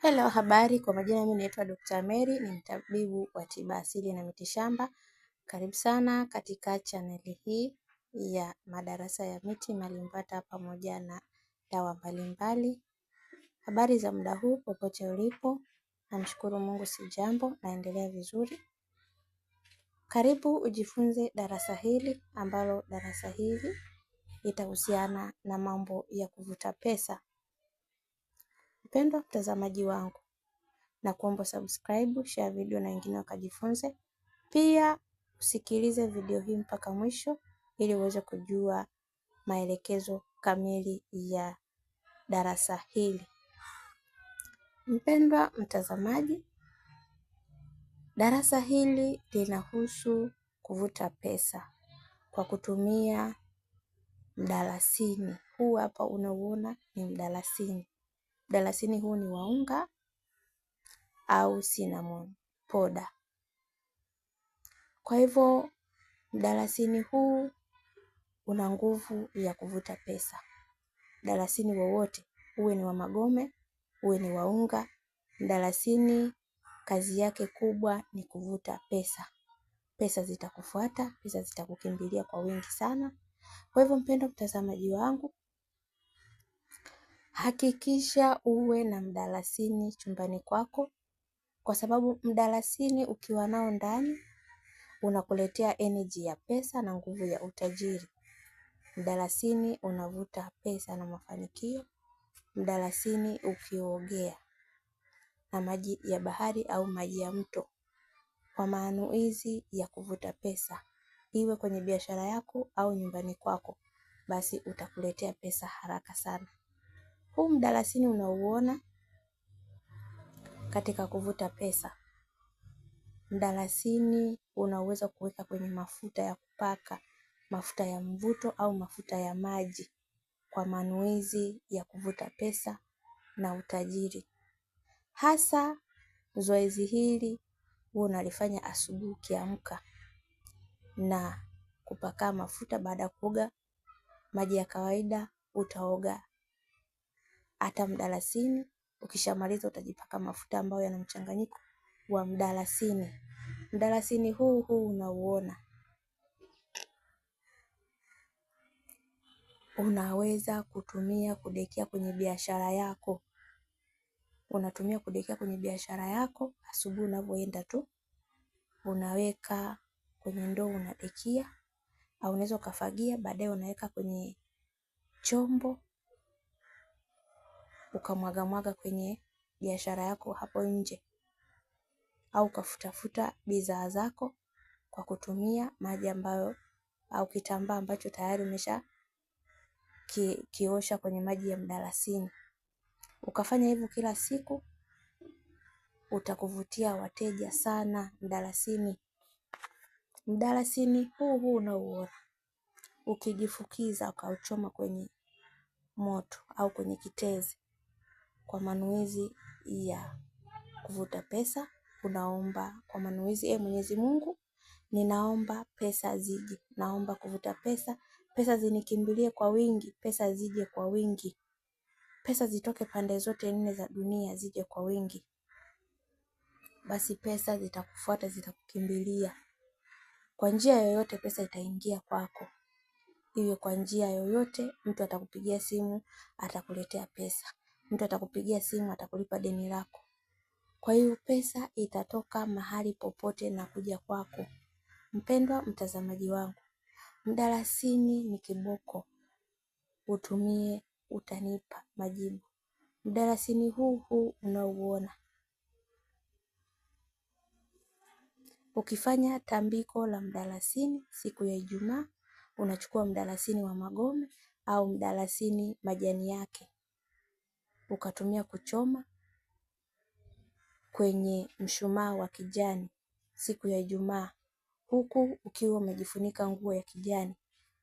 Hello, habari. Kwa majina mimi naitwa Dr. Mary, ni mtabibu wa tiba asili na mitishamba. Karibu sana katika chaneli hii ya madarasa ya miti malimbata pamoja na dawa mbalimbali. Habari za muda huu popote ulipo, namshukuru Mungu si jambo, naendelea vizuri. Karibu ujifunze darasa hili ambalo darasa hili litahusiana na mambo ya kuvuta pesa. Mpendwa mtazamaji wangu, na kuomba subscribe, share video na wengine wakajifunze. Pia usikilize video hii mpaka mwisho ili uweze kujua maelekezo kamili ya darasa hili. Mpendwa mtazamaji, darasa hili linahusu kuvuta pesa kwa kutumia mdalasini. Huu hapa unauona ni mdalasini. Mdalasini huu ni wa unga au cinnamon poda. Kwa hivyo mdalasini huu una nguvu ya kuvuta pesa. Mdalasini wowote, uwe ni wa magome, uwe ni wa unga, mdalasini kazi yake kubwa ni kuvuta pesa. Pesa zitakufuata, pesa zitakukimbilia kwa wingi sana. Kwa hivyo mpendwa mtazamaji wangu, hakikisha uwe na mdalasini chumbani kwako, kwa sababu mdalasini ukiwa nao ndani unakuletea energy ya pesa na nguvu ya utajiri. Mdalasini unavuta pesa na mafanikio. Mdalasini ukiogea na maji ya bahari au maji ya mto kwa manuizi ya kuvuta pesa, iwe kwenye biashara yako au nyumbani kwako, basi utakuletea pesa haraka sana. Huu mdalasini unauona katika kuvuta pesa. Mdalasini unaweza kuweka kwenye mafuta ya kupaka, mafuta ya mvuto au mafuta ya maji kwa manuizi ya kuvuta pesa na utajiri. Hasa zoezi hili huwa unalifanya asubuhi ukiamka na kupaka mafuta baada ya kuoga maji ya kawaida, utaoga hata mdalasini. Ukishamaliza utajipaka mafuta ambayo yana mchanganyiko wa mdalasini. Mdalasini huu huu unauona unaweza kutumia kudekia kwenye biashara yako. Unatumia kudekia kwenye biashara yako asubuhi unavyoenda tu, unaweka kwenye ndoo unadekia, au unaweza ukafagia, baadaye unaweka kwenye chombo ukamwaga mwaga kwenye biashara yako hapo nje, au ukafutafuta bidhaa zako kwa kutumia maji ambayo au kitambaa ambacho tayari umesha kiosha kwenye maji ya mdalasini. Ukafanya hivyo kila siku, utakuvutia wateja sana mdalasini. Mdalasini huu huu unauona ukijifukiza ukauchoma kwenye moto au kwenye kitezi kwa manuizi ya kuvuta pesa, unaomba kwa manuizi, Mwenyezi Mungu, ninaomba pesa zije, naomba kuvuta pesa, pesa zinikimbilie kwa wingi, pesa zije kwa wingi, pesa zitoke pande zote nne za dunia zije kwa wingi. Basi pesa zitakufuata, zitakukimbilia kwa njia yoyote. Pesa itaingia kwako, iwe kwa njia yoyote. Mtu atakupigia simu, atakuletea pesa. Mtu atakupigia simu, atakulipa deni lako. Kwa hiyo pesa itatoka mahali popote na kuja kwako. Mpendwa mtazamaji wangu, mdalasini ni kiboko, utumie utanipa majibu. Mdalasini huu huu unauona, ukifanya tambiko la mdalasini siku ya Ijumaa, unachukua mdalasini wa magome au mdalasini majani yake, ukatumia kuchoma kwenye mshumaa wa kijani siku ya Ijumaa, huku ukiwa umejifunika nguo ya kijani,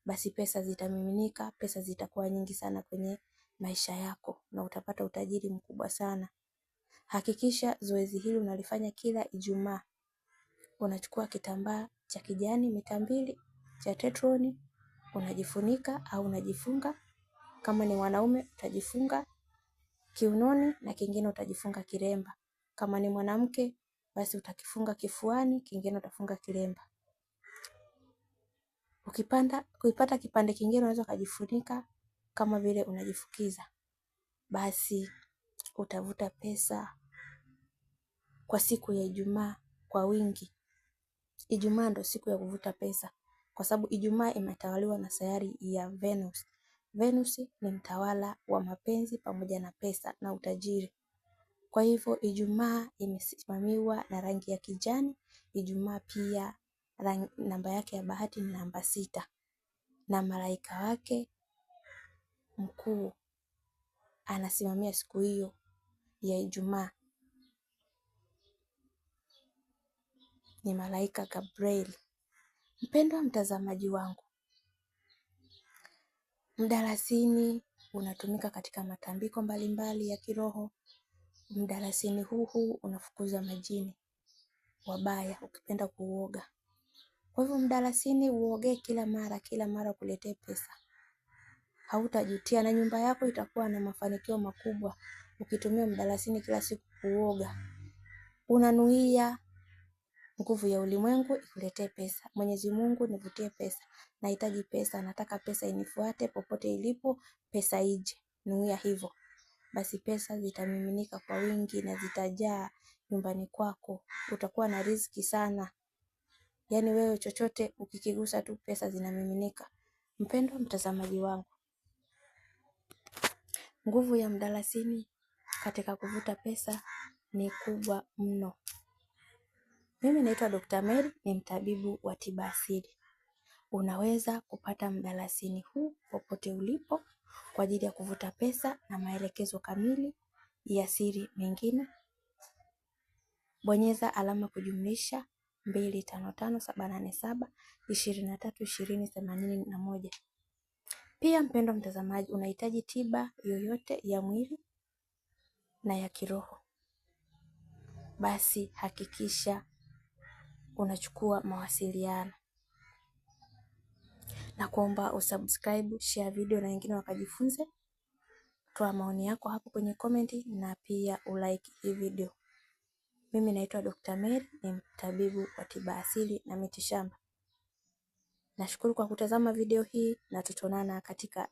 basi pesa zitamiminika, pesa zitakuwa nyingi sana kwenye maisha yako na utapata utajiri mkubwa sana. Hakikisha zoezi hili unalifanya kila Ijumaa. Unachukua kitambaa cha kijani mita 2 cha tetroni, unajifunika au unajifunga. Kama ni mwanaume utajifunga kiunoni na kingine utajifunga kilemba. Kama ni mwanamke, basi utakifunga kifuani, kingine utafunga kilemba. Ukipanda kuipata kipande kingine unaweza ukajifunika kama vile unajifukiza, basi utavuta pesa kwa siku ya Ijumaa kwa wingi. Ijumaa ndo siku ya kuvuta pesa, kwa sababu Ijumaa imetawaliwa na sayari ya Venus. Venus ni mtawala wa mapenzi pamoja na pesa na utajiri. Kwa hivyo Ijumaa imesimamiwa na rangi ya kijani. Ijumaa pia namba yake ya bahati ni namba 6 na malaika wake mkuu anasimamia siku hiyo ya Ijumaa ni malaika Gabriel. Mpendwa mtazamaji wangu, mdalasini unatumika katika matambiko mbalimbali ya kiroho. Mdalasini huu unafukuza majini wabaya ukipenda kuuoga. Kwa hivyo mdalasini uogee kila mara, kila mara kuletee pesa, hautajutia na nyumba yako itakuwa na mafanikio makubwa ukitumia mdalasini kila siku kuoga. Unanuia nguvu ya ulimwengu ikuletee pesa. Mwenyezi Mungu nivutie pesa, nahitaji pesa, nataka pesa inifuate popote ilipo, pesa ije. Nuia hivyo basi, pesa zitamiminika kwa wingi na zitajaa nyumbani kwako, utakuwa na riziki sana. Yaani wewe chochote ukikigusa tu pesa zinamiminika. Mpendwa mtazamaji wangu, nguvu ya mdalasini katika kuvuta pesa ni kubwa mno. Mimi naitwa Dr. Mary, ni mtabibu wa tiba asili. Unaweza kupata mdalasini huu popote ulipo kwa ajili ya kuvuta pesa na maelekezo kamili ya siri mengine. Bonyeza alama kujumlisha 255787232081. Pia mpendwa mtazamaji, unahitaji tiba yoyote ya mwili na ya kiroho, basi hakikisha unachukua mawasiliano na kuomba usubscribe, share video na wengine wakajifunze. Toa maoni yako hapo kwenye comment na pia ulike hii video. Mimi naitwa Dr. Mary, ni mtabibu wa tiba asili na mitishamba. Nashukuru kwa kutazama video hii na tutaonana katika